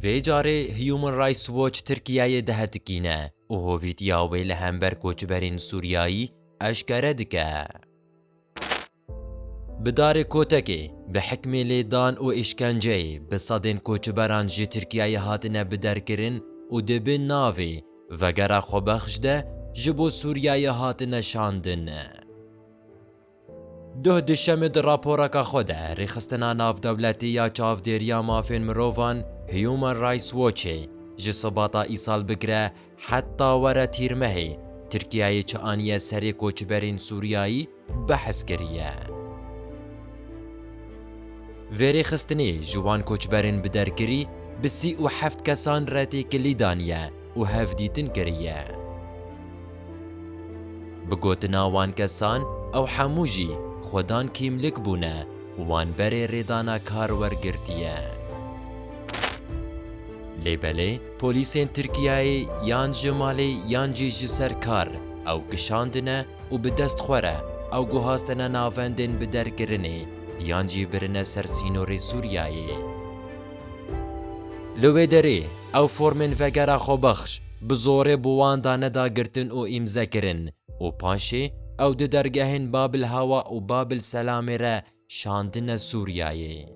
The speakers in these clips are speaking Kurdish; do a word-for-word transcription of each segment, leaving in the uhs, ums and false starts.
Vê carê Human Rights Watch Tirkiyeyê dihetikîne û hovîtiya wê li hember koçberên Sûriyayî eşkere dike. Bi darê kotekê, bi hikmê lêdan û îşkenceyê bi sedên koçberan ji Tirkiyeyê hatine biderkirin û di bin navê Vegera Xwebexş de ji bo Sûriyeyê hatine şandin. Duh Duşemê di raporeka xwe de Rêxistina Navdewletî ya Çavdêriya Mafên Mirovan Human Rights Watchê ji Sibata îsal bigire heta were Tîrmehê Tirkiyeyê çi aniye serê koçberên Sûriyayî behs kiriye. Vê rêxistinê ji wan koçberên biderkirî bi sî û heft kesan re têkilî daniye û hevdîtin kiriye. Bi gotina wan kesan, ew hemû jî xwedan kîmlik bûne û wan berê rêdana kar wergirtiye. Lê belê polîsên Tirkiyeyê yan ji malê yan jî ji ser kar ew kişandine û bi dest xwe re ew guhastine navendên biderkirinê yan jî birine ser sînorê Sûriyeyê. Li wê derê ew formên Vegera Xwebexş bi zorê bi wan dane dagirtin û îmze kirin û paşê ew di dergehên Babil Hawa û Babil Selamê re şandine Sûriyeyê.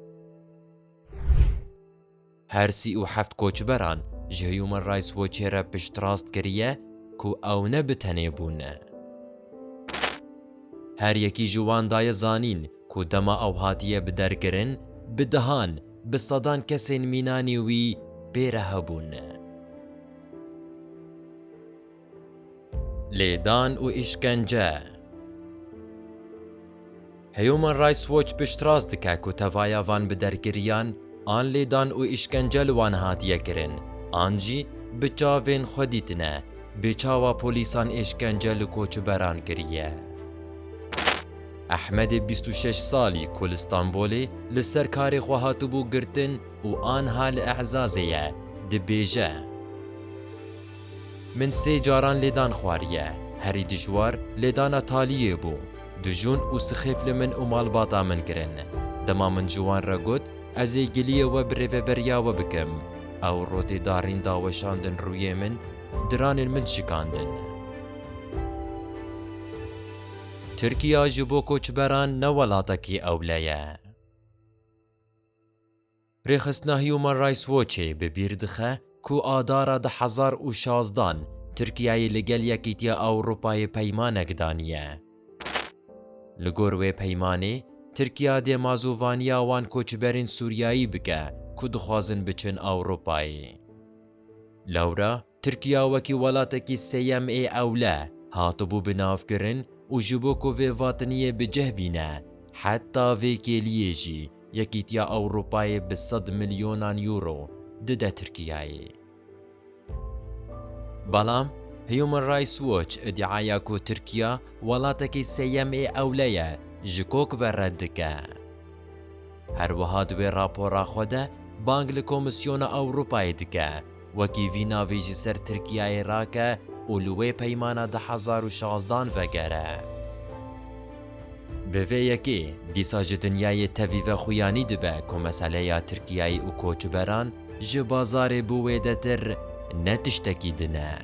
Her sî û heft koçberan ji Human Rights Watchê re piştrast kiriye ku ew ne bi tenê bûne. Her yekî ji wan daye zanîn ku dema ew hatiye biderkirin, bi dehan, bi sedan kesên mînanî wî pê re hebûn. Lêdan û îşkence. Human Rights Watch piştrast dike ku tevaya van biderkiriyan an lêdan û îşkence li wan hatiye kirin, an jî bi çavên xwe dîtine, bê çawa polîsan êşkence li koçberan kiriye. Ehmedê bîst û şeş salî ku li Stenbolê li ser karê xwe hatibû girtin û anha li E'zazê ye, dibêje, Min sê caran lêdan xwariye. Herî dijwar lêdana taliyê bû. Dijûn û sixêf li min û malbata min kirin. Dema min ji wan re got, Ez ê giliyê we bi rêveberiya we bikim. Ew rotê darîn daweşandin rûyê min, diranên min şikandin. Tirkiya ji bo koçberan ne welatekî ewle ye. Rêxistina Human Rights Watchê bi bîr dixe ku adara du hezar û şazdan Tirkiyeyê li gel Yekîtiya Ewropayê peymanek daniye. Li gor wê peymanê, Tirkiya dê mazûvaniya wan koçberên Sûriyayî bike ku dixwazin biçin Ewropayê. Lewra Tirkiya wekî welatekî sêyem ê ewle hatibû binavkirin û ji bo ku vê vatiniyê bi cih bîne, heta vê kêliyê jî Yekîtiya Ewropayê bi sed milyonan euro dide Tirkiyeyê. Belam Human Rights Watch îdiaya ku Tirkiya welatekî sêyem ê ewle ye ji kok ve red dike. Her wiha di wê rapora xwe de bang li Komîsyona Ewropayê dike, wekî vî navê ji ser Tirkiyeyê rake û li wê peymana du hezar û şazdan vegere. Bi vê yekê, dîsa ji dinyayê tevî ve xuyanî dibe ku meseleya Tirkiyeyê û koçberan ji bazarê bi wêdetir ne tiştekî din e.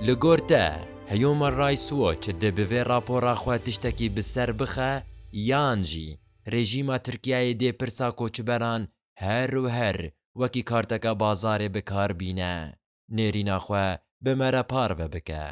Li gor te, Human Rights Watch dê bi vê rapora xwe tiştekî bi ser bixe yan jî rejîma Tirkiyeyê dê pirsa koçberan her û her wekî karteka bazarê bi kar bîne, nêrîna xwe bi me re parve bike?